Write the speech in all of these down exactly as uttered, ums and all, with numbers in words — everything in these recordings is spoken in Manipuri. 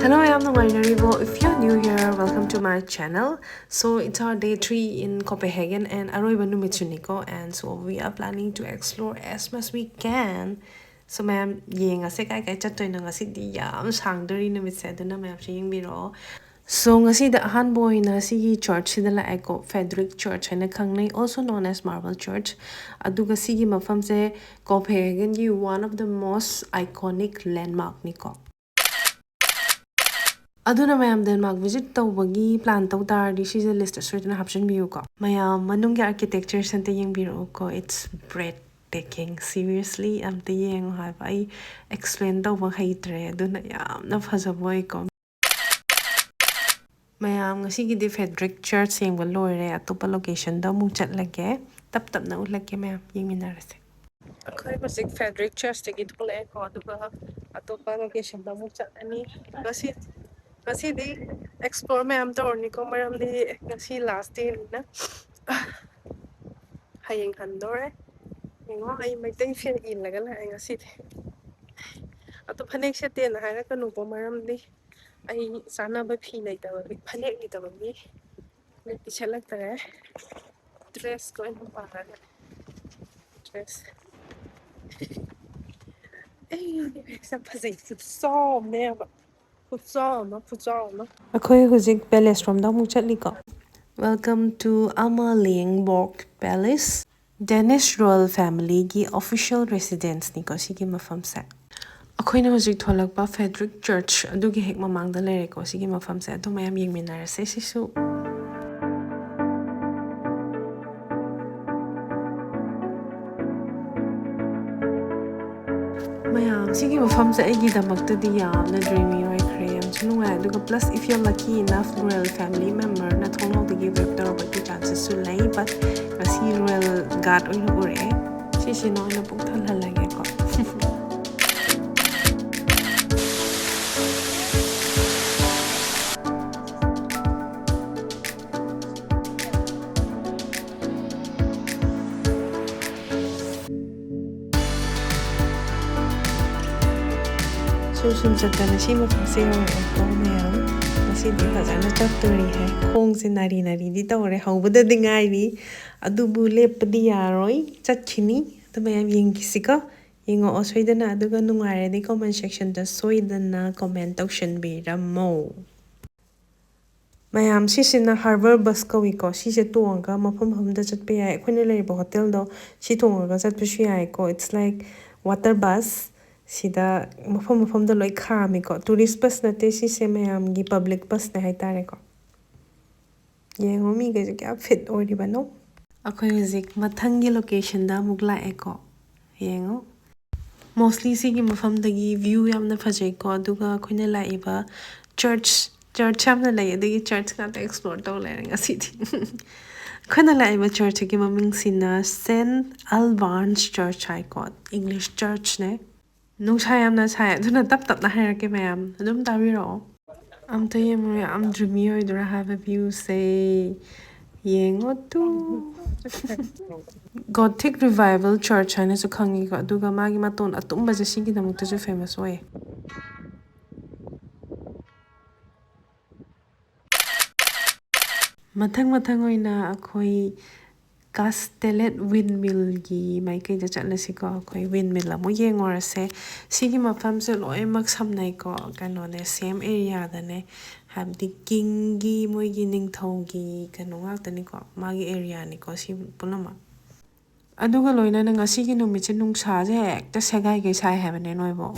Hello, ꯌꯥꯝ ꯅꯨꯡꯉꯥꯏꯅꯔꯤꯕꯣ? If you're new here, welcome to my channel. So it's our day three in Copenhagen and ꯑꯔꯣꯏꯕ ꯅꯨꯃꯤꯠꯁꯨꯅꯤꯀꯣ, and so we are planning to explore as much we can. So ꯃꯌꯥꯝ ꯌꯦꯡꯉꯁꯦ ꯀꯥꯏ ꯀꯥꯏ ꯆꯠꯇꯣꯏꯅꯣ꯫ ꯉꯁꯤꯗꯤ ꯌꯥꯝ ꯁꯥꯡꯗꯣꯔꯤ ꯅꯨꯃꯤꯠꯁꯦ, ꯑꯗꯨꯅ ꯃꯌꯥꯝꯁꯨ ꯌꯦꯡꯕꯤꯔꯛꯑꯣ꯫ So ꯉꯁꯤꯗ ꯑꯍꯥꯟꯕ ꯑꯣꯏꯅ ꯁꯤꯒꯤ church ꯁꯤꯗ ꯂꯥꯛꯑꯦꯀꯣ, Frederick Church ꯍꯥꯏꯅ ꯈꯪꯅꯩ, also known as Marble Church꯫ ꯑꯗꯨꯒ ꯁꯤꯒꯤ ꯃꯐꯝꯁꯦ Copenhagen ꯒꯤ one of the most iconic landmark ꯅꯤꯀꯣ꯫ ꯑꯗꯨꯅ ꯃꯌꯥꯝ Denmark visit ꯇꯧꯕꯒꯤ plan ꯇꯧ ꯇꯥꯔꯗꯤ ꯁꯤꯁꯦ list ꯇ ꯁꯣꯏꯗꯅ ꯍꯥꯞꯆꯤꯟꯕꯤꯌꯨꯀꯣ꯫ ꯃꯌꯥꯝ ꯃꯅꯨꯡꯒꯤ architecture ꯁꯦ ꯑꯝꯇ ꯌꯦꯡꯕꯤꯔꯛꯎꯀꯣ, it's breathtaking, seriously ꯑꯝꯇ ꯌꯦꯡꯉꯨ ꯍꯥꯏꯕ꯫ ꯑꯩ explain ꯇꯧꯕ ꯍꯩꯇ꯭ꯔꯦ, ꯑꯗꯨꯅ ꯌꯥꯝꯅ ꯐꯖꯕ ꯑꯣꯏꯀꯣ꯫ ꯃꯌꯥꯝ ꯉꯁꯤꯒꯤꯗꯤ Frederick Church ꯌꯦꯡꯕ ꯂꯣꯏꯔꯦ, ꯑꯇꯣꯞꯄ location ꯗ ꯑꯃꯨꯛ ꯆꯠꯂꯒꯦ꯫ ꯇꯞ ꯇꯞꯅ ꯎꯠꯂꯛꯀꯦ ꯃꯌꯥꯝ, ꯌꯦꯡꯃꯤꯟꯅꯔꯁꯦ꯫ ꯑꯩꯈꯣꯏ ꯍꯧꯖꯤꯛ Frederick Church ꯇꯒꯤ ꯊꯣꯛꯂꯛꯑꯦꯀꯣ, ꯑꯗꯨꯒ ꯑꯇꯣꯞꯄ location ꯗ ꯑꯃꯨꯛ ꯆꯠꯂꯅꯤ꯫ ꯉꯁꯤ, ꯉꯁꯤꯗꯤ explore ꯃꯌꯥꯝ ꯇꯧꯔꯅꯤꯀꯣ, ꯃꯔꯝꯗꯤ ꯉꯁꯤ last day ꯅꯤꯅ꯫ ꯍꯌꯦꯡ ꯍꯟꯗꯣꯔꯦ꯫ ꯌꯦꯡꯉꯣ, ꯑꯩ ꯃꯩꯇꯩ ꯐꯤ ꯏꯜꯂꯒ ꯂꯥꯛꯑꯦ ꯉꯁꯤꯗꯤ꯫ ꯑꯗꯣ ꯐꯅꯦꯛ ꯁꯦꯠꯇꯦꯅ ꯍꯥꯏꯔꯛꯀꯅꯨꯀꯣ, ꯃꯔꯝꯗꯤ ꯑꯩ ꯆꯥꯅꯕ ꯐꯤ ꯂꯩꯇꯕꯒꯤ, ꯐꯅꯦꯛ ꯂꯩꯇꯕꯒꯤ ꯐꯅꯦꯛꯇꯤ ꯁꯦꯠꯂꯛꯇꯔꯦ꯫ Dress ꯀ ꯑꯣꯏꯅ ꯄꯥꯔꯒ, dress꯫ ꯑꯩ ꯌꯥꯝ ꯐꯖꯩ, ꯈꯨꯠꯆꯥꯎ ꯑꯃꯅꯦꯕ, ꯈꯨꯠꯆꯥꯎ ꯑꯃ, ꯈꯨꯠꯆꯥꯎ ꯑꯃ꯫ ꯑꯩꯈꯣꯏ ꯍꯧꯖꯤꯛ palace ꯔꯣꯝꯗ ꯑꯃꯨꯛ ꯆꯠꯂꯤꯀꯣ꯫ Welcome to Amalienborg Palace, Danish royal family ꯒꯤ official residence ꯅꯤꯀꯣ ꯁꯤꯒꯤ ꯃꯐꯝꯁꯦ꯫ ꯑꯩꯈꯣꯏꯅ ꯍꯧꯖꯤꯛ ꯊꯣꯛꯂꯛꯄ Frederick Church ꯑꯗꯨꯒꯤ ꯍꯦꯛ ꯃꯃꯥꯡꯗ ꯂꯩꯔꯦꯀꯣ ꯁꯤꯒꯤ ꯃꯐꯝꯁꯦ꯫ ꯑꯗꯨ ꯃꯌꯥꯝ ꯌꯦꯡꯃꯤꯟꯅꯔꯁꯦ ꯁꯤꯁꯨ꯫ ꯃꯌꯥꯝ, ꯁꯤꯒꯤ ꯃꯐꯝꯁꯦ ꯑꯩꯒꯤꯗꯃꯛꯇꯗꯤ ꯌꯥꯝꯅ dreamy ꯑꯣꯏꯈ꯭ꯔꯦ, ꯌꯥꯝꯁꯨ ꯅꯨꯡꯉꯥꯏ꯫ ꯑꯗꯨꯒ plus if you're lucky enough, royal family member ꯅ ꯊꯣꯡꯅꯥꯎꯗꯒꯤ wave ꯇꯧꯔꯛꯄꯒꯤ chances ꯁꯨ ꯂꯩ, but ꯉꯁꯤ royal guard ꯑꯣꯏꯅ ꯎꯔꯛꯑꯦ꯫ ꯁꯤꯁꯤꯅ ꯑꯣꯏꯅ ꯄꯨꯛ ꯊꯜꯍꯜꯂꯒꯦꯀꯣ꯫ ꯁꯨꯝ ꯁꯨꯝ ꯆꯠꯇꯅ ꯁꯤ ꯃꯐꯝꯁꯦ ꯌꯧꯔꯛꯑꯦꯀꯣ ꯃꯌꯥꯝ꯫ ꯉꯁꯤꯗꯤ ꯐꯖꯅ ꯆꯠꯇꯣꯔꯤ ꯍꯥꯏ꯫ ꯈꯣꯡꯁꯦ ꯅꯥꯔꯤ ꯅꯥꯔꯤꯗꯤ ꯇꯧꯔꯦ, ꯍꯧꯕꯗꯗꯤ ꯉꯥꯏꯔꯤ꯫ ꯑꯗꯨꯕꯨ ꯂꯦꯞꯄꯗꯤ ꯌꯥꯔꯣꯏ, ꯆꯠꯈꯤꯅꯤ꯫ ꯑꯗꯨ ꯃꯌꯥꯝ ꯌꯦꯡꯈꯤꯁꯤꯀꯣ꯫ ꯌꯦꯡꯉꯛꯑꯣ ꯁꯣꯏꯗꯅ, ꯑꯗꯨꯒ ꯅꯨꯡꯉꯥꯏꯔꯗꯤ comment sectionꯗ ꯁꯣꯏꯗꯅ comment ꯇꯧꯁꯟꯕꯤꯔꯝꯃꯣ꯫ ꯃꯌꯥꯝ, ꯁꯤꯁꯤꯅ harbour bus ꯀꯧꯏꯀꯣ꯫ ꯁꯤꯁꯦ ꯇꯣꯡꯉꯒ ꯃꯐꯝ ꯃꯐꯝꯗ ꯆꯠꯄ ꯌꯥꯏ꯫ ꯑꯩꯈꯣꯏꯅ ꯂꯩꯔꯤꯕ ꯍꯣꯇꯦꯜꯗꯣ ꯁꯤ ꯇꯣꯡꯉꯒ ꯆꯠꯄꯁꯨ ꯌꯥꯏꯀꯣ꯫ It's like water bus꯫ ꯁꯤꯗ ꯃꯐꯝ ꯃꯐꯝꯗ ꯂꯣꯏ ꯈꯥꯝꯃꯤꯀꯣ꯫ Tourist bus ꯅꯠꯇꯦ ꯁꯤꯁꯦ, ꯃꯌꯥꯝꯒꯤ public busꯅꯦ ꯍꯥꯏꯇꯥꯔꯦꯀꯣ꯫ ꯌꯦꯡꯉꯣ ꯃꯤꯈꯩꯁꯦ ꯀꯌꯥ fit ꯑꯣꯏꯔꯤꯕꯅꯣ꯫ ꯑꯩꯈꯣꯏ ꯍꯧꯖꯤꯛ ꯃꯊꯪꯒꯤ locationꯗ ꯑꯃꯨꯛ ꯂꯥꯛꯑꯦꯀꯣ꯫ ꯌꯦꯡꯉꯣ꯫ Mostly ꯁꯤꯒꯤ ꯃꯐꯝꯗꯒꯤ view ꯌꯥꯝꯅ ꯐꯖꯩꯀꯣ꯫ ꯑꯗꯨꯒ ꯑꯩꯈꯣꯏꯅ ꯂꯥꯛꯏꯕ church, church ꯌꯥꯝꯅ ꯂꯩ꯫ ꯑꯗꯒꯤ church ꯉꯥꯛꯇ explore ꯇꯧ ꯂꯩꯔꯦ ꯉꯁꯤꯗꯤ꯫ ꯑꯩꯈꯣꯏꯅ ꯂꯥꯛꯏꯕ churchꯁꯤꯒꯤ ꯃꯃꯤꯡꯁꯤꯅ Saint Albans Church ꯍꯥꯏꯀꯣ꯫ English churchꯅꯦ꯫ ꯅꯨꯡꯁꯥ ꯌꯥꯝꯅ ꯁꯥꯏ, ꯑꯗꯨꯅ ꯇꯞ ꯇꯞꯅ ꯍꯥꯏꯔꯛꯀꯦ ꯃꯌꯥꯝ꯫ ꯑꯗꯨꯝ ꯇꯥꯕꯤꯔꯛꯑꯣ꯫ ꯑꯝꯇ ꯌꯦꯡꯉꯨ, ꯌꯥꯝ dreamy ꯑꯣꯏꯗꯣꯏꯔꯥ ꯍꯥꯏꯕ viewꯁꯦ꯫ ꯌꯦꯡꯉꯣ ꯇꯨ꯫ Gothic Revival Church ꯍꯥꯏꯅꯁꯨ ꯈꯪꯉꯤꯀꯣ꯫ ꯑꯗꯨꯒ ꯃꯥꯒꯤ ꯃꯇꯣꯟ ꯑꯇꯨꯝꯕꯁꯦ ꯁꯤꯒꯤꯗꯃꯛꯇꯁꯨ famous ꯑꯣꯏꯌꯦ꯫ ꯃꯊꯪ ꯃꯊꯪ ꯑꯣꯏꯅ ꯑꯩꯈꯣꯏ Castellet Windmillꯒꯤ ꯃꯥꯏꯀꯩꯗ ꯆꯠꯂꯁꯤꯀꯣ꯫ ꯑꯩꯈꯣꯏ windmill ꯑꯃꯨꯛ ꯌꯦꯡꯉꯨꯔꯁꯦ꯫ ꯁꯤꯒꯤ ꯃꯐꯝꯁꯦ ꯂꯣꯏꯅꯃꯛ ꯁꯝꯅꯩꯀꯣ꯫ ꯀꯩꯅꯣꯅꯦ, same areaꯗꯅꯦ꯫ ꯍꯥꯏꯕꯗꯤ kingꯒꯤ, ꯃꯣꯏꯒꯤ ꯅꯤꯡꯊꯧꯒꯤ ꯀꯩꯅꯣ ꯉꯥꯛꯇꯅꯤꯀꯣ꯫ ꯃꯥꯒꯤ areaꯅꯤꯀꯣ ꯁꯤ ꯄꯨꯝꯅꯃꯛ꯫ ꯑꯗꯨꯒ ꯂꯣꯏꯅꯅ ꯉꯁꯤꯒꯤ ꯅꯨꯃꯤꯠꯁꯦ ꯅꯨꯡꯁꯥꯁꯦ ꯍꯦꯛꯇ ꯁꯦꯒꯥꯏꯒꯩ ꯁꯥꯏ ꯍꯥꯏꯕꯅꯦ ꯅꯣꯏꯕꯣ꯫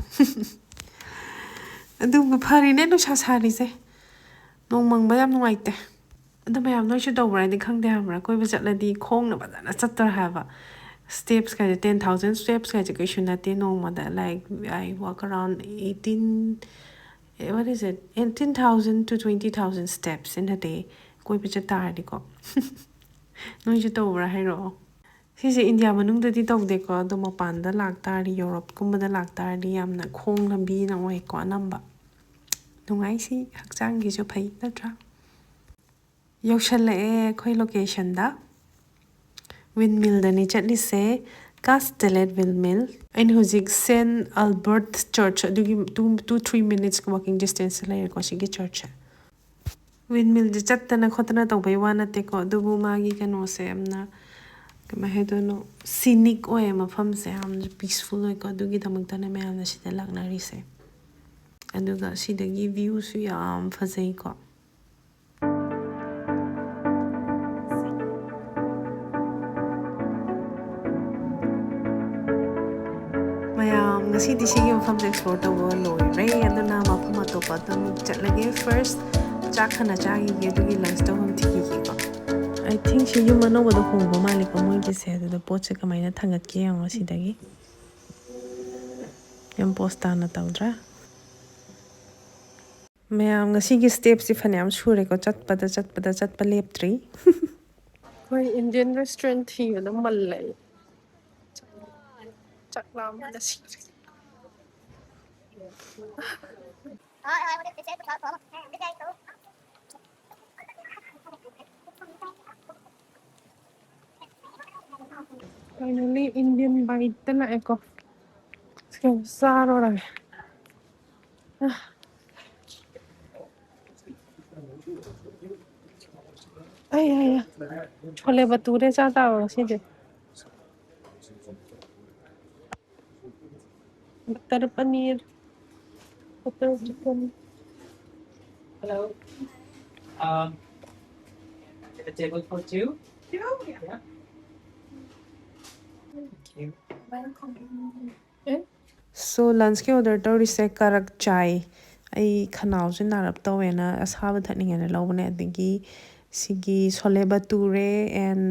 ꯑꯗꯨꯕꯨ ꯐꯔꯤꯅꯦ ꯅꯨꯡꯁꯥ ꯁꯥꯔꯤꯁꯦ꯫ ꯅꯣꯡ ꯃꯪꯕ ꯌꯥꯝ ꯅꯨꯡꯉꯥꯏꯇꯦ꯫ ꯑꯗꯣ ꯃꯌꯥꯝ ꯅꯣꯏꯁꯨ ꯇꯧꯕ꯭ꯔꯥ ꯍꯥꯏꯗꯤ ꯈꯪꯗꯦ ꯍꯥꯏꯕ꯭ꯔꯥ, ꯀꯣꯏꯕ ꯆꯠꯂꯗꯤ ꯈꯣꯡꯅ ꯐꯖꯅ ꯆꯠꯇ꯭ꯔꯥ ꯍꯥꯏꯕ꯫ Stepsꯀꯥꯏꯁꯦ, ten thousand stepsꯀꯥꯏꯁꯦ ꯀꯩꯁꯨ ꯅꯠꯇꯦ ꯅꯣꯡꯃꯗ꯫ Like, I walk around eighteen, what is it? Eighteen thousand to twenty thousand steps in a day꯫ ꯀꯣꯏꯕ ꯆꯠ ꯇꯥꯔꯗꯤꯀꯣ꯫ ꯅꯣꯏꯁꯨ ꯇꯧꯕ꯭ꯔꯥ ꯍꯥꯏꯔꯛꯑꯣ꯫ ꯁꯤꯁꯦ ꯏꯟꯗꯤꯌꯥ ꯃꯅꯨꯡꯗꯗꯤ ꯇꯧꯗꯦꯀꯣ, ꯑꯗꯣ ꯃꯄꯥꯟꯗ ꯂꯥꯛꯇꯥꯔꯗꯤ, ꯌꯨꯔꯣꯞꯀꯨꯝꯕꯗ ꯂꯥꯛꯇꯥꯔꯗꯤ ꯌꯥꯝꯅ ꯈꯣꯡ ꯂꯝꯕꯤꯅ ꯑꯣꯏꯀꯣ ꯑꯅꯝꯕ꯫ ꯅꯨꯡꯉꯥꯏ, ꯁꯤ ꯍꯛꯆꯥꯡꯒꯤꯁꯨ ꯐꯩ ꯅꯠꯇ꯭ꯔꯥ? ꯌꯧꯁꯜꯂꯛꯑꯦ ꯑꯩꯈꯣꯏ locationꯗ꯫ Windmillꯗꯅꯤ ꯆꯠꯂꯤꯁꯦ꯫ Castellet Windmill. ꯑꯩꯅ ꯍꯧꯖꯤꯛ Saint Albert Church ꯑꯗꯨꯒꯤ two, two, three minutes walking distance ꯂꯩꯔꯦꯀꯣ ꯁꯤꯒꯤ church ꯁꯦ꯫ Windmill ꯁꯦ ꯆꯠꯇꯅ ꯈꯣꯠꯇꯅ ꯇꯧꯕꯩ ꯋꯥ ꯅꯠꯇꯦꯀꯣ, ꯑꯗꯨꯕꯨ ꯃꯥꯒꯤ ꯀꯩꯅꯣꯁꯦ ꯌꯥꯝꯅ, ꯀꯃꯥꯏ ꯍꯥꯏꯗꯣꯏꯅꯣ, scenic ꯑꯣꯏꯌꯦ, ꯃꯐꯝꯁꯦ ꯌꯥꯝꯅ peaceful ꯑꯣꯏꯀꯣ, ꯑꯗꯨꯒꯤꯗꯃꯛꯇꯅꯦ ꯃꯌꯥꯝꯅ ꯁꯤꯗ ꯂꯥꯛꯅꯔꯤꯁꯦ꯫ ꯑꯗꯨꯒ ꯁꯤꯗꯒꯤ view ꯁꯨ ꯌꯥꯝ ꯐꯖꯩꯀꯣ꯫ ꯃꯌꯥꯝ, ꯉꯁꯤꯗꯤ ꯁꯤꯒꯤ ꯃꯐꯝꯁꯦ explore ꯇꯧꯕ ꯂꯣꯏꯔꯦ, ꯑꯗꯨꯅ ꯃꯐꯝ ꯑꯇꯣꯞꯄ ꯑꯗꯨꯝ ꯆꯠꯂꯒꯦ꯫ First ꯆꯥꯛ ꯍꯥꯟꯅ ꯆꯥꯈꯤꯒꯦ, ꯑꯗꯨꯒꯤ lunch ꯇꯧꯐꯝ ꯊꯤꯈꯤꯒꯦꯀꯣ꯫ I think ꯁꯤ ꯌꯨꯝ ꯑꯅꯧꯕꯗ ꯍꯣꯡꯕ ꯃꯥꯜꯂꯦꯀꯣ ꯃꯣꯏꯒꯤꯁꯦ, ꯑꯗꯨꯗ ꯄꯣꯠꯁꯦ ꯀꯃꯥꯏꯅ ꯊꯥꯡꯒꯠꯀꯦ ꯌꯦꯡꯉꯣ ꯁꯤꯗꯒꯤ꯫ ꯌꯥꯝ ꯄꯣꯁ ꯇꯥꯅ ꯇꯧꯗ꯭ꯔꯥ? ꯃꯌꯥꯝ, ꯉꯁꯤꯒꯤ step ꯁꯤ ꯐꯅꯌꯥꯝ ꯁꯨꯔꯦꯀꯣ, ꯆꯠꯄꯗ, ꯆꯠꯄꯗ, ꯆꯠꯄ ꯂꯦꯞꯇ꯭ꯔꯤ꯫ ꯑꯩꯈꯣꯏ Indian restaurant ꯊꯤꯕꯗ ꯃꯜꯂꯦ꯫ ꯆꯥꯛ ꯂꯥꯝꯕꯅ ꯁꯤꯔꯦ꯫ Finally, Indian bite ꯇ ꯂꯥꯛꯑꯦꯀꯣ꯫ ꯁꯤꯗ ꯆꯥꯔꯨꯔꯒꯦ꯫ ꯑꯩ, ꯑꯩ, ꯑꯩ꯫ ꯁꯣꯂꯦ ꯕꯇꯨꯔꯦ ꯆꯥ ꯇꯥꯕ ꯉꯁꯤꯗꯤ꯫ Butter paneer, butter chicken. Hello. Um, a table for two? Two? Yeah. Thank you. Welcome. So, lunch ꯀꯤ order ꯇꯧꯔꯤꯁꯦ ꯀꯔꯛ ꯆꯥꯏ꯫ ꯑꯩ ꯈꯅꯥꯎꯁꯦ ꯅꯥꯔꯞ ꯇꯧꯋꯦꯅ ꯑꯁꯥꯕ ꯊꯛꯅꯤꯡꯉꯦꯅ ꯂꯧꯕꯅꯦ꯫ ꯑꯗꯒꯤ ꯁꯤꯒꯤ ꯁꯣꯂꯦ ꯕꯇꯨꯔꯦ and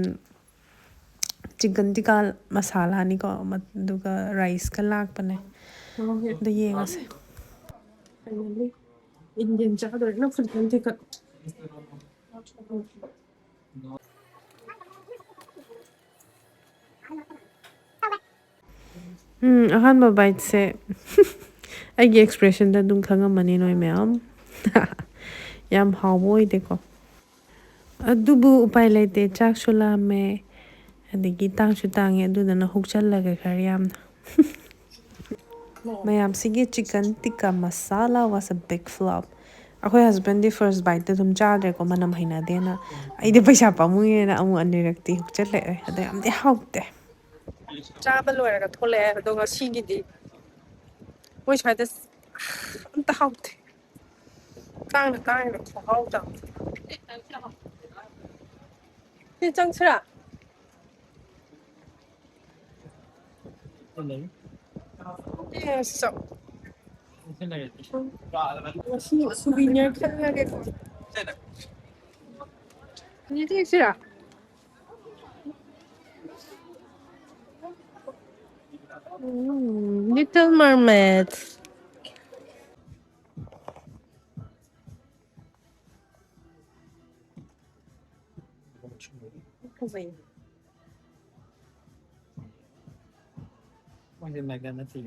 chicken tikka masala ꯅꯤꯀꯣ, ꯑꯗꯨꯒ rice ꯀ ꯂꯥꯛꯄꯅꯦ꯫ ꯑꯗꯨ ꯌꯦꯡꯉꯁꯦ꯫ Finally, Indian ꯆꯥꯗꯣꯔꯦ꯫ ꯅꯪ ꯐꯨꯔꯤꯠ ꯑꯝꯇ ꯀꯛ-, ꯎꯝ, ꯑꯍꯥꯟꯕ bite ꯁꯦ ꯑꯩꯒꯤ expression ꯗ ꯑꯗꯨꯝ ꯈꯪꯉꯝꯃꯅꯤ ꯅꯣꯏ ꯃꯌꯥꯝ꯫ ꯌꯥꯝ ꯍꯥꯎꯕ ꯑꯣꯏꯗꯦꯀꯣ꯫ ꯑꯗꯨꯕꯨ ꯎꯄꯥꯏ ꯂꯩꯇꯦ, ꯆꯥꯛꯁꯨ ꯂꯥꯝꯃꯦ꯫ ꯑꯗꯒꯤ ꯇꯥꯡꯁꯨ ꯇꯥꯡꯉꯦ, ꯑꯗꯨꯗꯨꯅ ꯍꯨꯛꯆꯜꯂꯒꯦ ꯈꯔ ꯌꯥꯝꯅ꯫ ꯃꯌꯥꯝꯁꯤꯒꯤ chicken tikka masala was a big flop. ꯑꯩꯈꯣꯏ husbandꯗꯤ first biteꯇ ꯑꯗꯨꯝ ꯆꯥꯗ꯭ꯔꯦꯀꯣ, ꯃꯅꯝ ꯍꯩꯅꯗꯦꯅ꯫ ꯑꯩꯗꯤ ꯄꯩꯁꯥ ꯄꯥꯝꯃꯨꯏꯅ ꯑꯃꯨꯛ ꯑꯅꯤꯔꯛꯇꯤ ꯍꯨꯛꯆꯜꯂꯛꯑꯦ, ꯑꯗꯣ ꯌꯥꯝꯗꯤ ꯍꯥꯎꯇꯦ꯫ ꯆꯥꯕ ꯂꯣꯏꯔꯒ ꯊꯣꯛꯂꯛꯑꯦ, ꯑꯗꯣ ꯉꯁꯤꯒꯤꯗꯤ ꯃꯣꯏ ꯁ꯭ꯋꯥꯏꯗ ꯑꯝꯇ ꯍꯥꯎꯇꯦ꯫ ꯇꯥꯡꯅ ꯇꯥꯡꯉꯤꯕ ꯈꯨꯍꯥꯎ ꯇꯧ꯫ ꯁꯤ ꯆꯪꯁꯤꯔꯥ? ꯁꯤ ꯆꯪ꯫ ꯁꯤ ꯂꯩꯔꯦ꯫ ꯁꯤ ꯁꯨꯚꯤꯅꯤꯌꯔ ꯈꯜꯂꯒꯦꯀꯣ꯫ ꯁꯤꯗ ꯌꯦꯡꯁꯤꯔꯥ? ꯎꯝ, Little Mermaid. ꯐꯖꯩ꯫ ꯃꯣꯏꯁꯦ ꯃꯦꯒ ꯅꯠꯇꯦ꯫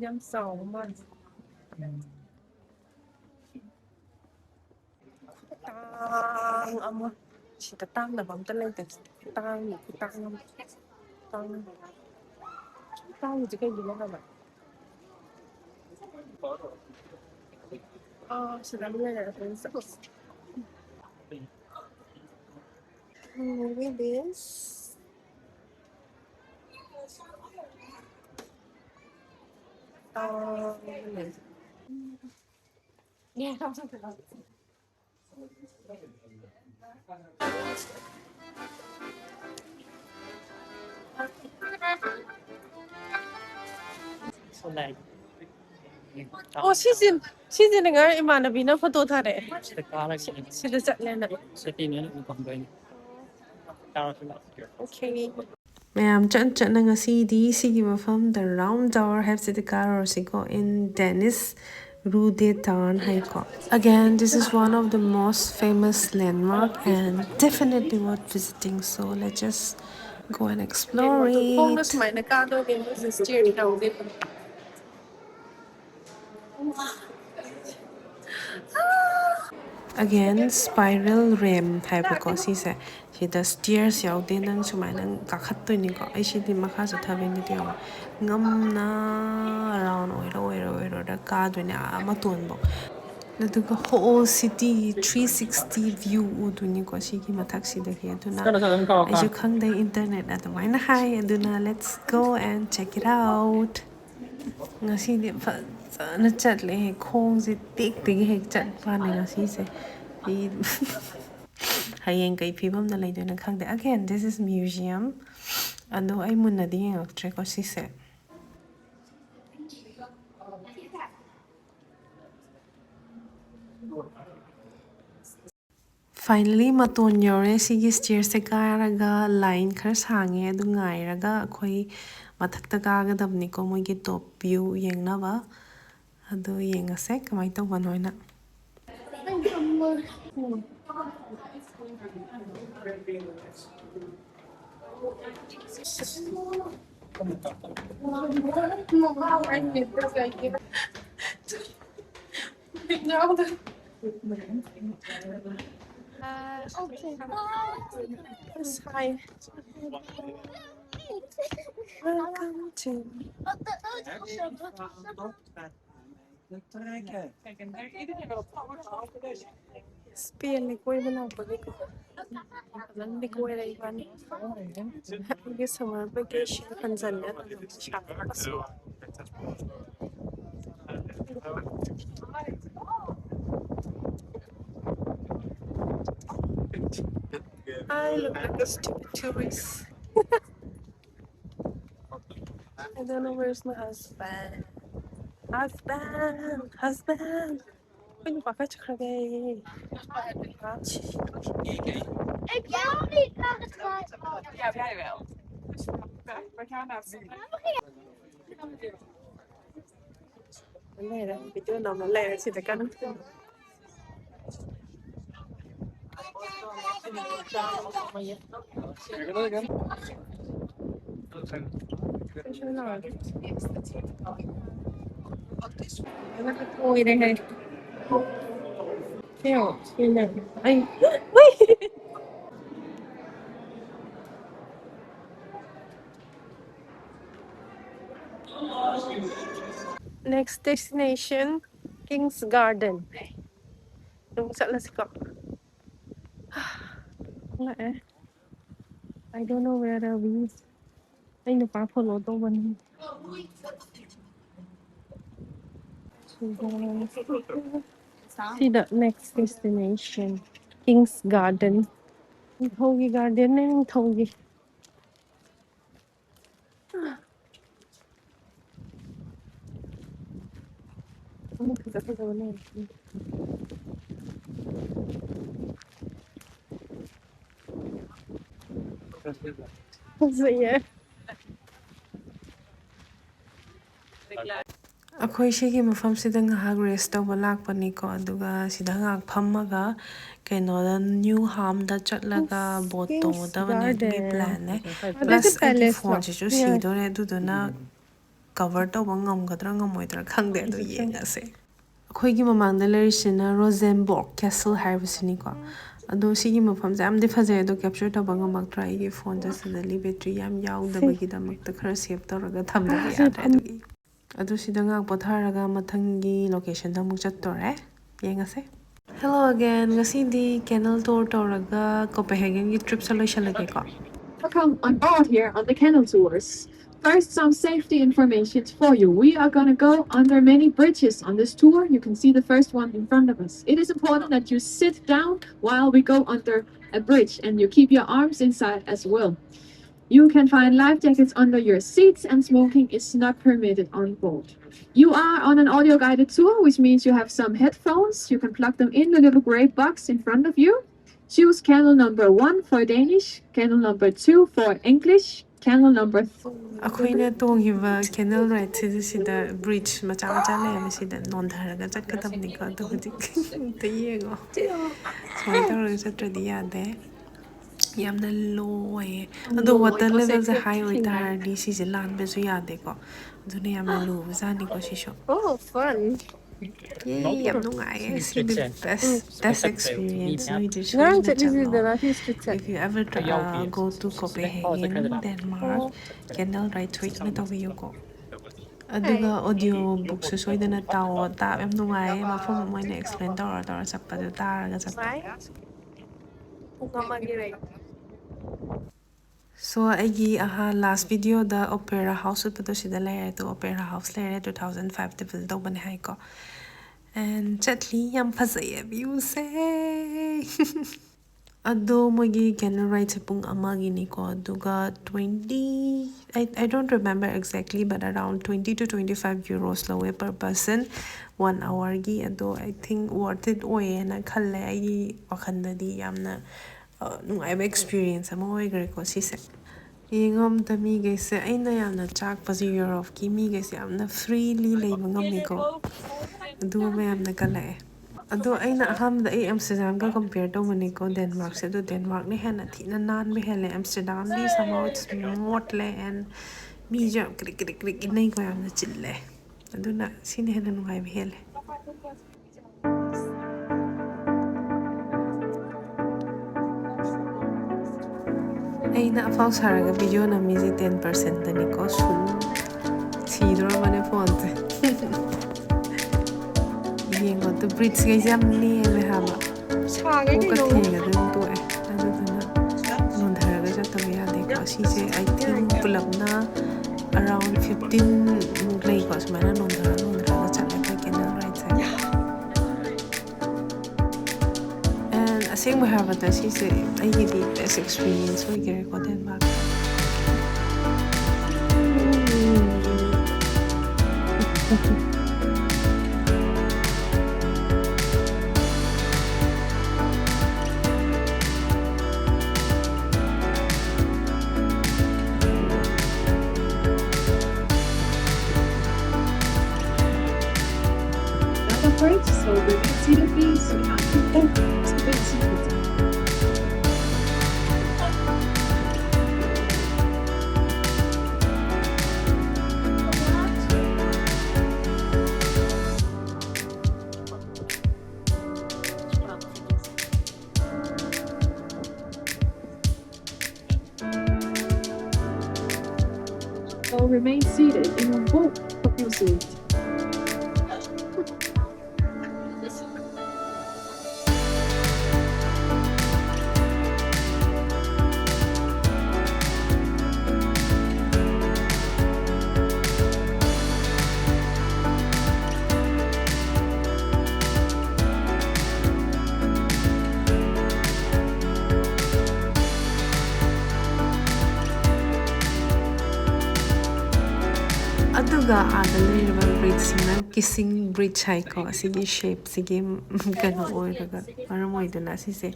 ꯌꯥꯝ ꯆꯥꯎꯕ ꯃꯥꯜꯂꯦ꯫ ꯎꯝ꯫ ꯈꯨꯇꯥꯡ ꯑꯃ꯫ ꯁꯤꯗ ꯇꯥꯡꯗꯕ ꯑꯝꯇ ꯂꯩꯇꯦ꯫ ꯈꯨꯇꯥꯡ, ꯈꯨꯇꯥꯡ ꯑꯃ꯫ ꯇꯥꯡ-, ꯇꯥꯡꯉꯤꯁꯦ ꯀꯩꯒꯤꯅꯣ ꯍꯥꯏꯕ? ꯑꯥ, ꯁꯤꯗ ꯑꯃ ꯂꯩꯔꯦ꯫ ꯎꯝ, this. ꯑꯥ, ꯂꯩ꯫ ꯑꯣ, ꯁꯤꯁꯤ, ꯁꯤꯁꯤꯅ ꯉꯔꯥꯡ ꯏꯃꯥꯟꯅꯕꯤꯅ ꯐꯣꯇꯣ ꯊꯥꯔꯛꯑꯦ꯫ ꯁꯤꯗ ꯀꯥꯔꯒ ꯁꯤ-, ꯁꯤꯗ ꯆꯠꯂꯦꯅ꯫ ꯁꯤꯇꯤꯅꯦꯅ ꯎ ꯐꯪꯗꯣꯏꯅꯤ꯫ ꯀꯥꯔꯁꯨ ꯂꯥꯛꯀꯦ꯫ Okay꯫ ꯃꯌꯥꯝ ꯆꯠ ꯆꯠꯅ ꯉꯁꯤꯗꯤ ꯁꯤꯒꯤ ꯃꯐꯝ, the Round Tower ꯍꯥꯏꯕꯁꯤꯗ ꯀꯥꯔꯨꯔꯁꯤꯀꯣ, in Danish, Rue de Tarn ꯍꯥꯏꯀꯣ꯫ Again, this is one of the most famous landmark and definitely worth visiting. So let's just go and explore ꯈꯣꯡꯅ it. ꯁꯨꯃꯥꯏꯅ ꯀꯥꯗꯣꯏꯅꯦ, ꯃꯣꯏꯁꯦ stair ꯌꯥꯎꯗꯦꯕ꯫ Again, spiral ramp ꯍꯥꯏꯕꯀꯣ ꯁꯤꯁꯦ꯫ ꯁꯤꯗ stairs ꯌꯥꯎꯗꯦ, ꯅꯪ ꯁꯨꯃꯥꯏꯅ ꯀꯥꯈꯠꯇꯣꯏꯅꯤꯀꯣ꯫ ꯑꯩ ꯁꯤꯗꯤ ꯃꯈꯥ ꯆꯠꯊꯕꯩꯅꯤꯗꯤ ꯌꯦꯡꯉꯣ, ꯉꯝꯅ round ꯑꯣꯏꯔ ꯑꯣꯏꯔ ꯑꯣꯏꯔ ꯀꯥꯗꯣꯏꯅꯦ ꯑꯥ ꯃꯇꯣꯟꯕꯧ꯫ ꯑꯗꯨꯒ whole city three sixty view ꯎꯗꯣꯏꯅꯤꯀꯣ ꯁꯤꯒꯤ ꯃꯊꯛꯁꯤꯗꯒꯤ꯫ ꯑꯗꯨꯅ ꯑꯩꯁꯨ ꯈꯪꯗꯦ, internet ꯑꯗꯨꯃꯥꯏꯅ ꯍꯥꯏ꯫ ꯑꯗꯨꯅ let's go and check it out. ꯉꯁꯤꯗꯤ ꯐꯖꯅ ꯆꯠꯂꯦ, ꯈꯣꯡꯁꯦ ꯇꯦꯛꯇꯒꯤ ꯍꯦꯛ ꯆꯠꯄꯅꯦ ꯉꯁꯤꯁꯦ꯫ ꯑꯩ ꯍꯌꯦꯡ ꯀꯩ ꯐꯤꯕꯝꯗ ꯂꯩꯗꯣꯏꯅꯣ ꯈꯪꯗꯦ꯫ Again, this is museum. ꯑꯗꯣ ꯑꯩ ꯃꯨꯟꯅꯗꯤ ꯌꯦꯡꯉꯛꯇ꯭ꯔꯦꯀꯣ ꯁꯤꯁꯦ꯫ Finally ꯃꯇꯣꯟ ꯌꯧꯔꯦ꯫ ꯁꯤꯒꯤ stairsꯁꯦ ꯀꯥꯔꯒ line ꯈꯔ ꯁꯥꯡꯉꯦ, ꯑꯗꯨ ꯉꯥꯏꯔꯒ ꯑꯩꯈꯣꯏ ꯃꯊꯛꯇ ꯀꯥꯒꯗꯕꯅꯤꯀꯣ, ꯃꯣꯏꯒꯤ top view ꯌꯦꯡꯅꯕ꯫ ꯑꯗꯨ ꯌꯦꯡꯉꯁꯦ ꯀꯃꯥꯏꯅ ꯇꯧꯕꯅꯣ ꯍꯥꯏꯅ꯫ Hi. Welcome to Spainꯗ ꯀꯣꯏꯕ ꯂꯥꯛꯄꯒꯤꯀꯣ ꯐꯖꯅꯗꯤ ꯀꯣꯏꯔꯦ ꯏꯕꯥꯅꯤ꯫ ꯑꯩꯒꯤ summer vacation ꯍꯟꯖꯜꯂꯦ꯫ I look like a stupid tourist. I don't know where's my husband. Husband, husband. ꯑꯩꯈꯣꯏ ꯅꯨꯄꯥ ꯀꯥꯏ ꯆꯠꯈ꯭ꯔꯒꯦ? ꯂꯩꯔꯦ, video ꯅꯝꯃ ꯂꯩꯔꯦ ꯁꯤꯗ ꯀꯟꯅ꯫ ꯂꯣꯏꯔꯦ ꯍꯦ꯫ ꯀꯩꯅꯣ? ꯁꯤꯅ ꯑꯩ, ꯎꯏ! Next destination, King's Garden. ꯑꯗꯨꯝ ꯆꯠꯂꯁꯤꯀꯣ꯫ ꯂꯥꯛꯑꯦ꯫ I don't know where are we. ꯑꯩ ꯅꯨꯄꯥ follow ꯇꯧꯕꯅꯤ꯫ ꯁꯤꯗ next destination, King's Garden. ꯅꯤꯡꯊꯧꯒꯤ garden ꯅꯦ, ꯅꯤꯡꯊꯧꯒꯤ꯫ ꯐꯖ ꯐꯖꯕ ꯂꯩꯔꯦ꯫ ꯐꯖꯩꯌꯦ꯫ ꯑꯩꯈꯣꯏ ꯁꯤꯒꯤ ꯃꯐꯝꯁꯤꯗ ꯉꯥꯏꯍꯥꯛ rest ꯇꯧꯕ ꯂꯥꯛꯄꯅꯤꯀꯣ, ꯑꯗꯨꯒ ꯁꯤꯗ ꯉꯥꯏꯍꯥꯛ ꯐꯝꯃꯒ ꯀꯩꯅꯣꯗ ꯅ꯭ꯌꯨ ꯍꯥꯝꯗ ꯆꯠꯂꯒ boat ꯇꯣꯡꯒꯗꯕꯅꯦ, ꯑꯗꯨꯒꯤ plan ꯅꯦ꯫ Plus ꯑꯩꯒꯤ phone ꯁꯤꯁꯨ ꯁꯤꯗꯣꯔꯦ, ꯑꯗꯨꯗꯨꯅ cover ꯇꯧꯕ ꯉꯝꯒꯗ꯭ꯔꯥ ꯉꯝꯃꯣꯏꯗ꯭ꯔꯥ ꯈꯪꯗꯦ, ꯑꯗꯨ ꯌꯦꯡꯉꯁꯦ꯫ ꯑꯩꯈꯣꯏꯒꯤ ꯃꯃꯥꯡꯗ ꯂꯩꯔꯤꯁꯤꯅ Rosenborg Castle ꯍꯥꯏꯕꯁꯤꯅꯤꯀꯣ꯫ ꯑꯗꯣ ꯁꯤꯒꯤ ꯃꯐꯝꯁꯦ ꯌꯥꯝꯗꯤ ꯐꯖꯩ, ꯑꯗꯣ capture ꯇꯧꯕ ꯉꯝꯃꯛꯇ꯭ꯔꯥ, ꯑꯩꯒꯤ phone ꯁꯦ suddenly battery ꯌꯥꯝ ꯌꯥꯎꯗꯕꯒꯤꯗꯃꯛꯇ ꯈꯔ save ꯇꯧꯔꯒ ꯊꯝꯗꯕ ꯌꯥꯗ꯭ꯔꯦ, ꯑꯗꯨꯒꯤ꯫ ꯑꯗꯨ ꯁꯤꯗ ꯉꯥꯏꯍꯥꯛ ꯄꯣꯊꯥꯔꯒ ꯃꯊꯪꯒꯤ location ꯗ ꯑꯃꯨꯛ ꯆꯠꯇꯣꯔꯦ꯫ ꯌꯦꯡꯉꯁꯦ꯫ Hello again. ꯉꯁꯤꯗꯤ canal tour ꯇꯧꯔꯒ Copenhagen ꯒꯤ trip say ꯂꯣꯏꯁꯜꯂꯒꯦꯀꯣ꯫ Welcome on board here on the canal tours. First, some safety information for you. We are gonna go under many bridges on this tour. You can see the first one in front of us. It is important that you sit down while we go under a bridge and you keep your arms inside as well. You can find life jackets under your seats and smoking is not permitted on board. You are on an audio guided tour, which means you have some headphones. You can plug them in the little gray box in front of you. Choose canal number one for Danish, canel number two for English, canal number th- ꯑꯩꯈꯣꯏꯅ ꯇꯣꯡꯉꯤꯕ canal ride ꯁꯤꯗ, ꯁꯤꯗ bridge ꯃꯆꯥ ꯃꯆꯥ ꯂꯩꯔꯝꯃꯦ, ꯁꯤꯗ ꯅꯣꯟꯊꯔꯒ ꯆꯠꯀꯗꯕꯅꯤꯀꯣ꯫ ꯑꯗꯣ ꯍꯧꯖꯤꯛ ꯑꯝꯇ ꯌꯦꯡꯉꯣ, ꯁꯨꯃꯥꯏꯅ ꯇꯧꯔꯒ ꯆꯠꯇ꯭ꯔꯗꯤ ꯌꯥꯗꯦ꯫ ꯌꯥꯝꯅ low ꯑꯣꯏꯌꯦ꯫ ꯑꯗꯣ water level ꯁꯦ high ꯑꯣꯏꯇꯥꯔꯗꯤ ꯁꯤꯁꯦ ꯂꯥꯟꯕꯁꯨ ꯌꯥꯗꯦꯀꯣ꯫ ꯑꯗꯨꯅ ꯌꯥꯝꯅ ꯂꯨꯕꯖꯥꯠꯅꯤꯀꯣ ꯁꯤꯁꯨ꯫ Oh, fun. Yay, ꯌꯥꯝ ꯅꯨꯡꯉꯥꯏꯌꯦ꯫ ꯁꯤꯗꯤ best, best experience꯫ ꯅꯣꯏꯗꯤ ꯁꯣꯏꯗꯅ ꯆꯠꯂꯣ꯫ If you ever uh, go to Copenhagen, Denmark, candle ride ꯁꯣꯏꯗꯅ ꯇꯧꯕꯤꯌꯨꯀꯣ꯫ ꯑꯗꯨꯒ audio bookꯁꯨ ꯁꯣꯏꯗꯅ ꯇꯥꯎꯑꯣ꯫ ꯇꯥꯕ ꯌꯥꯝ ꯅꯨꯡꯉꯥꯏꯌꯦ꯫ ꯃꯐꯝ ꯑꯃ ꯑꯣꯏꯅ explain ꯇꯧꯔ ꯇꯧꯔ ꯆꯠꯄꯗꯣ ꯇꯥꯔꯒ ꯆꯠꯄ꯫ ꯄꯨꯡ ꯑꯃꯒꯤ ride꯫ So ꯑꯩꯒꯤ ꯑꯍꯥ last videoꯗ Opera House ꯎꯠꯄꯗꯣ ꯁꯤꯗ ꯂꯩꯔꯦ꯫ ꯑꯗꯣ Opera House ꯂꯩꯔꯦ꯫ Two thousand fiveꯇ build ꯇꯧꯕꯅꯦ ꯍꯥꯏꯀꯣ꯫ And ꯆꯠꯂꯤ꯫ ꯌꯥꯝ ꯐꯖꯩꯌꯦ viewꯁꯦ꯫ ꯑꯗꯣ ꯃꯣꯏꯒꯤ candle rideꯁꯦ ꯄꯨꯡ ꯑꯃꯒꯤꯅꯤꯀꯣ꯫ ꯑꯗꯨꯒ twenty, I, I don't remember exactly, but around twenty to twenty five euros ꯂꯧꯋꯦ per person, one hourꯒꯤ꯫ ꯑꯗꯣ I think worth it ꯑꯣꯏꯌꯦꯅ ꯈꯜꯂꯦ꯫ ꯑꯩꯒꯤ ꯋꯥꯈꯜꯗꯗꯤ ꯌꯥꯝꯅ ꯅꯨꯡꯉꯥꯏꯕ experience ꯑꯃ ꯑꯣꯏꯈ꯭ꯔꯦꯀꯣ ꯁꯤꯁꯦ꯫ ꯌꯦꯡꯉꯣ ꯑꯝꯇ ꯃꯤꯈꯩꯁꯦ꯫ ꯑꯩꯅ ꯌꯥꯝꯅ ꯆꯥꯛꯄꯁꯦ Europeꯀꯤ ꯃꯤꯈꯩꯁꯦ ꯌꯥꯝꯅ freely ꯂꯩꯕ ꯉꯝꯃꯤꯀꯣ꯫ ꯑꯗꯨꯒ ꯃꯌꯥꯝꯅ ꯀꯜꯂꯛꯑꯦ꯫ ꯑꯗꯣ ꯑꯩꯅ ꯑꯍꯥꯟꯕꯗ ꯑꯩ Amsterdamꯒ compare ꯇꯧꯕꯅꯤꯀꯣ Denmarkꯁꯦ꯫ ꯑꯗꯣ Denmarkꯅ ꯍꯦꯟꯅ ꯊꯤꯅ ꯅꯥꯟꯕ ꯍꯦꯜꯂꯦ꯫ Amsterdamꯗꯤ somehow it's more clean and ꯃꯤꯁꯨ ꯌꯥꯝ ꯀ꯭ꯔꯤꯛ ꯀ꯭ꯔꯤꯛ ꯀ꯭ꯔꯤꯛ ꯏꯟꯅꯩꯀꯣ꯫ ꯌꯥꯝꯅ ꯆꯤꯜꯂꯦ꯫ ꯑꯗꯨꯅ ꯁꯤꯅ ꯍꯦꯟꯅ ꯅꯨꯡꯉꯥꯏꯕ ꯍꯦꯜꯂꯦ꯫ ꯑꯩꯅ ꯑꯐꯥꯎ ꯁꯥꯔꯒ video ꯅꯝꯃꯤꯁꯦ ten percentꯅꯤꯀꯣ꯫ ꯁꯨꯝ ꯁꯤꯗꯣꯔꯕꯅꯦ phoneꯁꯦ꯫ ꯌꯦꯡꯉꯣ ꯑꯗꯨ bridgeꯈꯩꯁꯦ ꯌꯥꯝ ꯅꯦꯝꯃꯦ ꯍꯥꯏꯕ꯫ ꯀꯣꯛꯀ ꯊꯦꯡꯉꯗꯤ ꯑꯗꯨꯝ ꯇꯣꯛꯑꯦ꯫ ꯑꯗꯨꯗꯨꯅ ꯅꯣꯟꯊꯔꯒ ꯆꯠꯇꯕ ꯌꯥꯗꯦꯀꯣ꯫ ꯁꯤꯁꯦ I think ꯄꯨꯂꯞꯅ around fifteen ꯃꯨꯛ ꯂꯩꯀꯣ꯫ ꯁꯨꯃꯥꯏꯅ ꯅꯣꯟꯊꯔ ꯅꯣꯟꯊꯔꯒ ꯆꯠꯂꯦ ꯑꯩꯈꯣꯏ candle rideꯁꯦ꯫ And ꯑꯁꯦꯡꯕ ꯍꯥꯏꯔꯕꯗ ꯁꯤꯁꯦ ꯑꯩꯒꯤꯗꯤ best experience ꯑꯣꯏꯈꯔꯦꯀꯣ Denmark꯫ Another point, so the seat of peace, you have to, oh, it's a bit secret. Remain seated and won't help you seat. ꯑꯗꯨꯒ ꯑꯥꯗ ꯂꯩꯔꯤꯕ ꯕ꯭ꯔꯤꯖꯁꯤꯅ ꯀꯤꯁꯤꯡ ꯕ꯭ꯔꯤꯖ ꯍꯥꯏꯀꯣ꯫ ꯑꯁꯤꯒꯤ ꯁꯦꯞꯁꯤꯒꯤ ꯀꯩꯅꯣ ꯑꯣꯏꯔꯒ, ꯃꯔꯝ ꯑꯣꯏꯗꯨꯅ ꯑꯁꯤꯁꯦ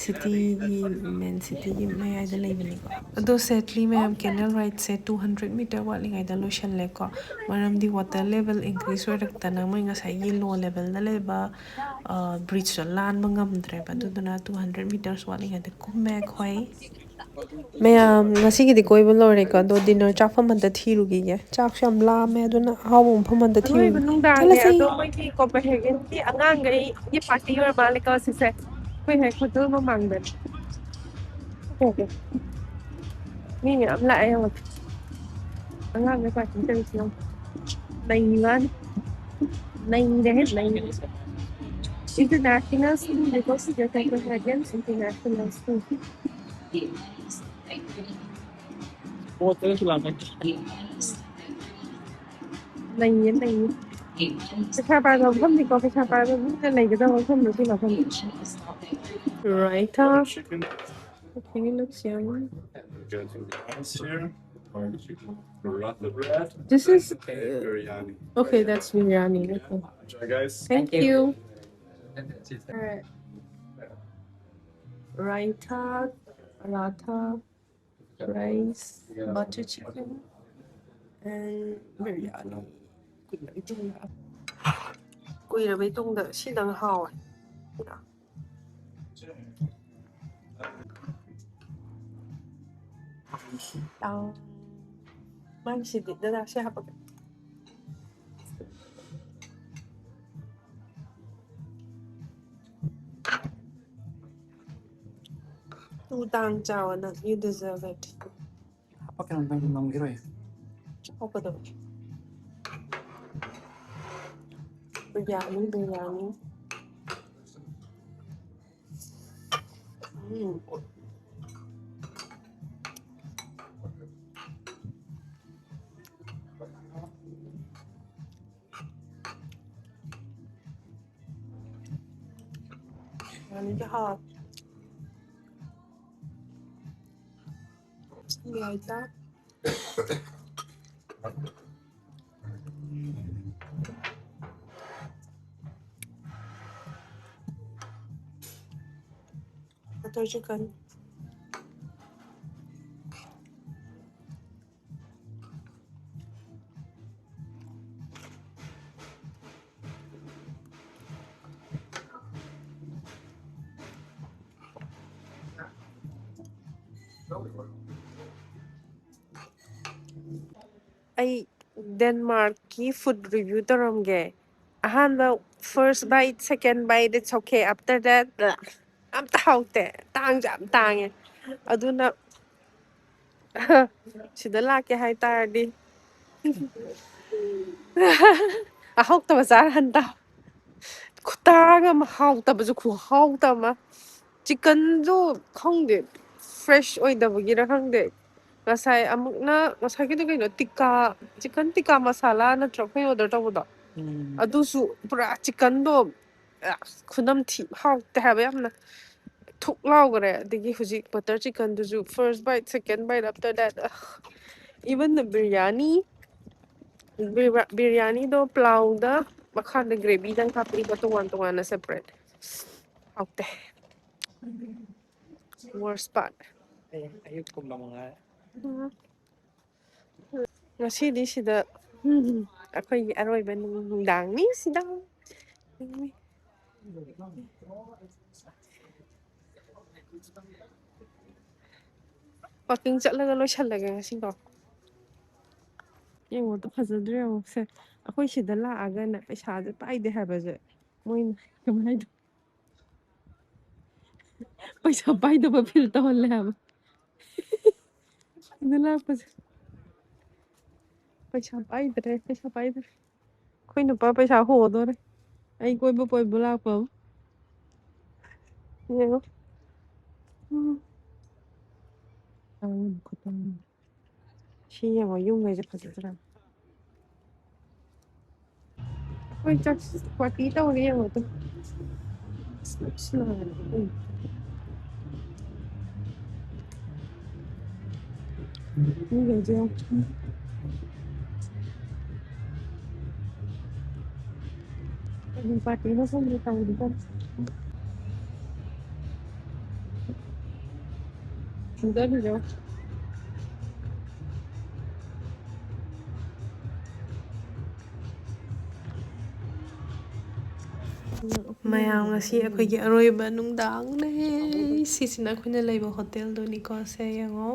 ꯁꯤꯇꯤꯒꯤ, ꯃꯦꯟ ꯁꯤꯇꯤꯒꯤ ꯃꯌꯥꯏꯗ ꯂꯩꯕꯅꯤꯀꯣ꯫ ꯑꯗꯣ ꯁꯦꯠꯂꯤ ꯃꯌꯥꯝ, ꯀꯦꯅꯦꯜ ꯔꯥꯏꯗꯁꯦ ꯇꯨ ꯍꯟꯗ꯭ꯔꯦꯠ ꯃꯤꯇꯔ ꯋꯥꯠꯂꯤꯉꯩꯗ ꯂꯣꯏꯁꯜꯂꯦꯀꯣ꯫ ꯃꯔꯝꯗꯤ ꯋꯥꯇꯔ ꯂꯦꯚꯦꯜ ꯏꯟꯀ꯭ꯔꯤꯁ ꯑꯣꯏꯔꯛꯇꯅ ꯃꯣꯏ ꯉꯁꯥꯏꯒꯤ ꯂꯣ ꯂꯦꯚꯦꯜꯗ ꯂꯩꯕ ꯕ꯭ꯔꯤꯖꯇꯣ ꯂꯥꯟꯕ ꯉꯝꯗ꯭ꯔꯦꯕ꯫ ꯑꯗꯨꯗꯨꯅ ꯇꯨ ꯍꯟꯗ꯭ꯔꯦꯠ ꯃꯤꯇꯔꯁ ꯋꯥꯠꯂꯤꯉꯩꯗ ꯀꯨꯝꯃꯦ ꯑꯩꯈꯣꯏ꯫ ꯃꯌꯥꯝ, ꯉꯁꯤꯒꯤꯗꯤ ꯀꯣꯏꯕ ꯂꯣꯏꯔꯦꯀꯣ, ꯑꯗꯣ ꯗꯤꯅꯔ ꯆꯥꯐꯝ ꯑꯝꯇ ꯊꯤꯔꯨꯈꯤꯒꯦ꯫ ꯆꯥꯛꯁꯨ ꯌꯥꯝ ꯂꯥꯝꯃꯦ, ꯑꯗꯨꯅ ꯑꯍꯥꯎꯕ ꯃꯐꯝ ꯑꯝꯇ ꯑꯔꯣꯏꯕ ꯊꯤꯔꯨꯒꯦ꯫ ꯅꯨꯡꯗꯥꯡꯅꯦ꯫ ꯆꯠꯂꯁꯤ꯫ ꯑꯗꯣ ꯃꯣꯏꯒꯤ ꯀꯣꯄꯟꯍꯦꯒꯟꯒꯤ ꯑꯉꯥꯡꯈꯩꯒꯤ ꯄꯥꯔꯇꯤ ꯑꯣꯏꯔ ꯃꯥꯜꯂꯦꯀꯣ ꯁꯤꯁꯦ꯫ ꯑꯩꯈꯣꯏ ꯍꯦꯛ ꯍꯣꯇꯦꯜ ꯃꯃꯥꯡꯗꯅꯦ꯫ ꯃꯤ ꯃꯌꯥꯝ ꯂꯥꯛꯑꯦ ꯌꯦꯡꯉꯣ꯫ ꯑꯉꯥꯡꯈꯩ ꯄꯥꯔꯇꯤ ꯇꯧꯔꯤꯁꯤ ꯌꯦꯡꯉꯣ꯫ ꯅꯩꯕꯅꯤ꯫ ꯅꯩꯔꯦꯍꯦ, ꯅꯩꯔꯦ꯫ International school ꯅꯤꯀꯣ ꯁꯤꯁꯦ, Copenhagen International School꯫ ꯂꯩꯌꯦ, ꯂꯩꯌꯦ꯫ ꯄꯩꯁꯥ ꯄꯥꯏꯕ ꯃꯐꯝꯅꯤꯀꯣ, ꯄꯩꯁꯥ ꯄꯥꯏꯕ ꯃꯤꯅ ꯂꯩꯒꯗꯕ ꯃꯐꯝꯗꯣ ꯁꯤ ꯃꯐꯝꯗꯣ꯫ Raita. Okay, looks yummy. This is, uh, okay, that's biryani. Okay. Thank you. All right. Raita, paratha, rice, butter chicken, and biryani. ꯀꯨꯏꯔꯕꯩ ꯇꯨꯡꯗ ꯁꯤꯗꯪ ꯍꯥꯎꯋꯦ꯫ ꯇꯥꯡ-, ꯃꯥꯒꯤꯁꯤꯗꯤ ꯗꯗꯥ ꯁꯤ ꯍꯥꯞꯄꯒꯦ꯫ ꯇꯨ ꯇꯥꯡ ꯆꯥꯎꯑꯣ ꯅꯪ, you deserve it. ꯍꯥꯞꯄꯛꯀꯅꯨ, ꯅꯪ ꯉꯝꯈꯤꯔꯣꯏ꯫ ꯍꯥꯞꯀꯗꯕ꯫ ꯕꯤꯔꯌꯥꯅꯤ, ꯕꯤꯔꯌꯥꯅꯤ꯫ ꯎꯝ꯫ ꯕꯤꯔꯌꯥꯅꯤꯗꯤ ꯍꯥꯎꯋꯦ꯫ ꯌꯥꯏꯗ꯫ Butter chicken. ꯑꯩ ꯗꯦꯟꯃꯥꯔꯛꯀꯤ ꯐꯨꯗ ꯔꯤꯚ꯭ꯌꯨ ꯇꯧꯔꯝꯒꯦ꯫ ꯑꯍꯥꯟꯕ first bite, second bite, it's okay. After that, ꯑꯝꯇ ꯍꯥꯎꯇꯦ꯫ ꯇꯥꯡꯁꯨ ꯌꯥꯝ ꯇꯥꯡꯉꯦ꯫ ꯑꯗꯨꯅ ꯁꯤꯗ ꯂꯥꯛꯀꯦ ꯍꯥꯏꯇꯥꯔꯗꯤ ꯑꯍꯥꯎꯇꯕ ꯆꯥꯔ ꯍꯟ ꯇꯥꯕ꯫ ꯈꯨꯇꯥꯡ ꯑꯃ, ꯍꯥꯎꯇꯕꯁꯨ ꯈꯨꯍꯥꯎꯇ ꯑꯃ꯫ ꯆꯤꯛꯀꯟꯁꯨ ꯈꯪꯗꯦ, ꯐ꯭ꯔꯦꯁ ꯑꯣꯏꯗꯕꯒꯤꯔ ꯈꯪꯗꯦ꯫ ꯉꯁꯥꯏ ꯑꯃꯨꯛꯅ, ꯉꯁꯥꯏꯒꯤꯗꯣ ꯀꯩꯅꯣ, ꯇꯤꯛꯀꯥ, ꯆꯤꯛꯀꯟ ꯇꯤꯛꯀꯥ ꯃꯁꯥꯂꯥ ꯅꯠꯇ꯭ꯔꯣ ꯑꯩꯈꯣꯏ ꯑꯣꯔꯗꯔ ꯇꯧꯕꯗꯣ? ꯎꯝ꯫ ꯑꯗꯨꯁꯨ ꯄꯨꯔꯥ ꯆꯤꯛꯀꯟꯗꯣ, ꯑ, ꯈꯨꯅꯝꯊꯤ, ꯍꯥꯎꯇꯦ ꯍꯥꯏꯕ ꯌꯥꯝꯅ꯫ ꯊꯨꯛ ꯂꯥꯎꯈ꯭ꯔꯦ꯫ ꯑꯗꯒꯤ ꯍꯧꯖꯤꯛ ꯕꯇꯔ ꯆꯤꯛꯀꯟꯗꯨꯁꯨ first bite, second bite, after that, ꯑ, even the ꯕꯤꯔꯌꯥꯅꯤ, ꯕꯤꯔꯌꯥꯅꯤꯗꯣ ꯄ꯭ꯂꯥꯎꯗ ꯃꯈꯥꯗ ꯒ꯭ꯔꯦꯚꯤꯗꯪ ꯍꯥꯞꯄꯤꯕ, ꯇꯣꯉꯥꯟ ꯇꯣꯉꯥꯟꯅ separate꯫ ꯍꯥꯎꯇꯦ꯫ Worst part꯫ ꯍꯌꯦꯡ ꯑꯌꯨꯛ ꯄꯨꯡ ꯃꯉꯥ꯫ ꯎꯝ꯫ ꯉꯁꯤꯗꯤ ꯁꯤꯗ, ꯎꯝ, ꯑꯩꯈꯣꯏꯒꯤ ꯑꯔꯣꯏꯕ ꯅꯨꯡꯗꯥꯡꯅꯤ ꯁꯤꯗ꯫ ꯋꯥꯀꯤꯡ ꯆꯠꯂꯒ ꯂꯣꯏꯁꯜꯂꯒꯦ ꯉꯁꯤꯗꯣ꯫ ꯌꯦꯡꯉꯣ, ꯑꯗꯨ ꯐꯖꯗ꯭ꯔꯣ? ꯌꯦꯡꯉꯣ ꯁꯦ, ꯑꯩꯈꯣꯏ ꯁꯤꯗ ꯂꯥꯛꯑꯒꯅꯦ ꯄꯩꯁꯥꯁꯦ ꯄꯥꯏꯗꯦ ꯍꯥꯏꯕꯁꯦ ꯃꯣꯏꯅ ꯀꯃꯥꯏꯅ ꯍꯥꯏꯗꯣꯏꯅꯣ? ꯄꯩꯁꯥ ꯄꯥꯏꯗꯕ feel ꯇꯧꯍꯜꯂꯦ ꯍꯥꯏꯕ꯫ ꯁꯤꯗ ꯂꯥꯛꯄꯁꯦ꯫ ꯄꯩꯁꯥ ꯄꯥꯏꯗ꯭ꯔꯦ, ꯄꯩꯁꯥ ꯄꯥꯏꯗ꯭ꯔꯦ꯫ ꯑꯩꯈꯣꯏ ꯅꯨꯄꯥ ꯄꯩꯁꯥ ꯍꯣꯗꯣꯔꯦ꯫ ꯑꯩ ꯀꯣꯏꯕ ꯀꯣꯏꯕ ꯂꯥꯛꯄꯕꯨ꯫ ꯌꯦꯡꯉꯣ꯫ ꯎꯝ꯫ ꯇꯧꯔꯤꯕ ꯈꯨꯇꯧ꯫ ꯁꯤ ꯌꯦꯡꯉꯣ, ꯌꯨꯝꯒꯩꯁꯦ ꯐꯖꯗ꯭ꯔꯥ? ꯑꯩꯈꯣꯏ ꯆꯥꯛ ꯄꯥꯔꯇꯤ ꯇꯧꯔꯤ ꯌꯦꯡꯉꯣ ꯑꯗꯨ꯫ ꯃꯤꯈꯩꯁꯦ ꯌꯦꯡꯉꯣ꯫ ꯀꯔꯤ ꯄꯥꯔꯇꯤꯅꯣ ꯈꯪꯗꯦ ꯇꯧꯔꯤꯗꯣ꯫ ꯐꯖꯔꯤꯔꯣ? ꯃꯌꯥꯝ, ꯉꯁꯤ ꯑꯩꯈꯣꯏꯒꯤ ꯑꯔꯣꯏꯕ ꯅꯨꯡꯗꯥꯡꯅꯦ꯫ ꯁꯤꯁꯤꯅ ꯑꯩꯈꯣꯏꯅ ꯂꯩꯕ ꯍꯣꯇꯦꯜꯗꯨꯅꯤꯀꯣ꯫ ꯁꯦ ꯌꯦꯡꯉꯣ꯫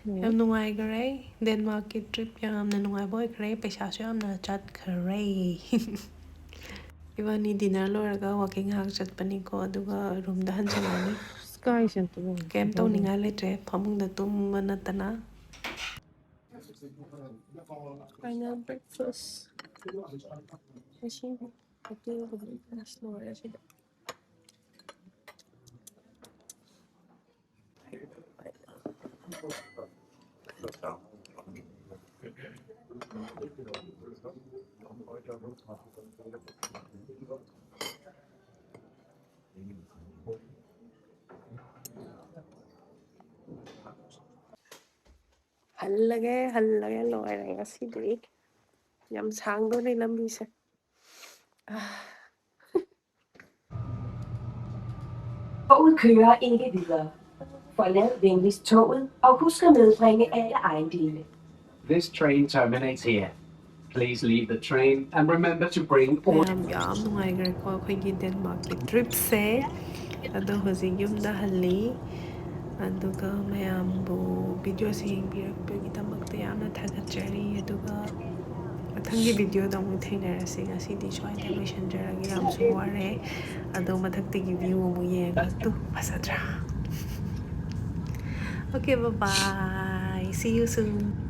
ꯎꯝ꯫ ꯌꯥꯝ ꯅꯨꯡꯉꯥꯏꯈ꯭ꯔꯦ ꯗꯦꯟꯃꯥꯔꯛꯀꯤ ꯇ꯭ꯔꯤꯞ꯫ ꯌꯥꯝꯅ ꯅꯨꯡꯉꯥꯏꯕ ꯑꯣꯏꯈ꯭ꯔꯦ꯫ ꯄꯩꯁꯥꯁꯨ ꯌꯥꯝꯅ ꯆꯠꯈ꯭ꯔꯦ꯫ ꯏꯕꯥꯅꯤ ꯗꯤꯅꯔ ꯂꯣꯏꯔꯒ ꯋꯥꯀꯤꯡ ꯉꯥꯏꯍꯥꯛ ꯆꯠꯄꯅꯤꯀꯣ, ꯑꯗꯨꯒ ꯔꯨꯝꯗ ꯍꯟꯖꯤꯜꯂꯅꯤ꯫ ꯁ꯭ꯀꯥꯏ ꯁꯦꯟꯇꯔ ꯀꯩꯝ ꯇꯧꯅꯤꯡꯉꯥꯏ ꯂꯩꯇ꯭ꯔꯦ, ꯐꯃꯨꯡꯗ ꯇꯨꯝꯕ ꯅꯠꯇꯅ꯫ Final breakfast꯫ ꯉꯁꯤ ꯍꯣꯇꯦꯜꯒꯤ breakfast ꯂꯣꯏꯔꯦ ꯁꯤꯗ꯫ ꯍꯜꯂꯒꯦ, ꯍꯜꯂꯒꯦ, ꯂꯣꯏꯔꯦ ꯉꯁꯤꯗꯤ꯫ ꯌꯥꯝ ꯁꯥꯡꯗꯣꯔꯤ ꯂꯝꯕꯤꯁꯦ꯫ ꯑꯥ꯫ Toget kører ikke videre. Forlad venligst toget og husk at medbringe alle ejendele. This train terminates here. Please leave the train and remember to bring all ꯃꯌꯥꯝ, ꯌꯥꯝ ꯅꯨꯡꯉꯥꯏꯈ꯭ꯔꯦꯀꯣ ꯑꯩꯈꯣꯏꯒꯤ ꯗꯦꯟꯃꯥꯔꯛꯀꯤ ꯇ꯭ꯔꯤꯞꯁꯦ꯫ ꯑꯗꯣ ꯍꯧꯖꯤꯛ ꯌꯨꯝꯗ ꯍꯜꯂꯤ꯫ ꯑꯗꯨꯒ ꯃꯌꯥꯝꯕꯨ ꯚꯤꯗꯤꯑꯣꯁꯦ ꯌꯦꯡꯕꯤꯔꯛꯄꯒꯤꯗꯃꯛꯇ ꯌꯥꯝꯅ ꯊꯥꯒꯠꯆꯔꯤ꯫ ꯑꯗꯨꯒ ꯃꯊꯪꯒꯤ ꯚꯤꯗꯤꯑꯣꯗ ꯑꯃꯨꯛ ꯊꯦꯡꯅꯔꯁꯤ꯫ ꯉꯁꯤꯗꯤ ꯁ꯭ꯋꯥꯏꯗ ꯂꯣꯏꯁꯤꯟꯖꯔꯒꯦ꯫ ꯌꯥꯝꯁꯨ ꯋꯥꯔꯦ꯫ ꯑꯗꯣ ꯃꯊꯛꯇꯒꯤ view ꯑꯃꯨꯛ ꯌꯦꯡꯉꯒ two ꯐꯖꯗ꯭ꯔꯥ? Okay, bye bye. See you soon.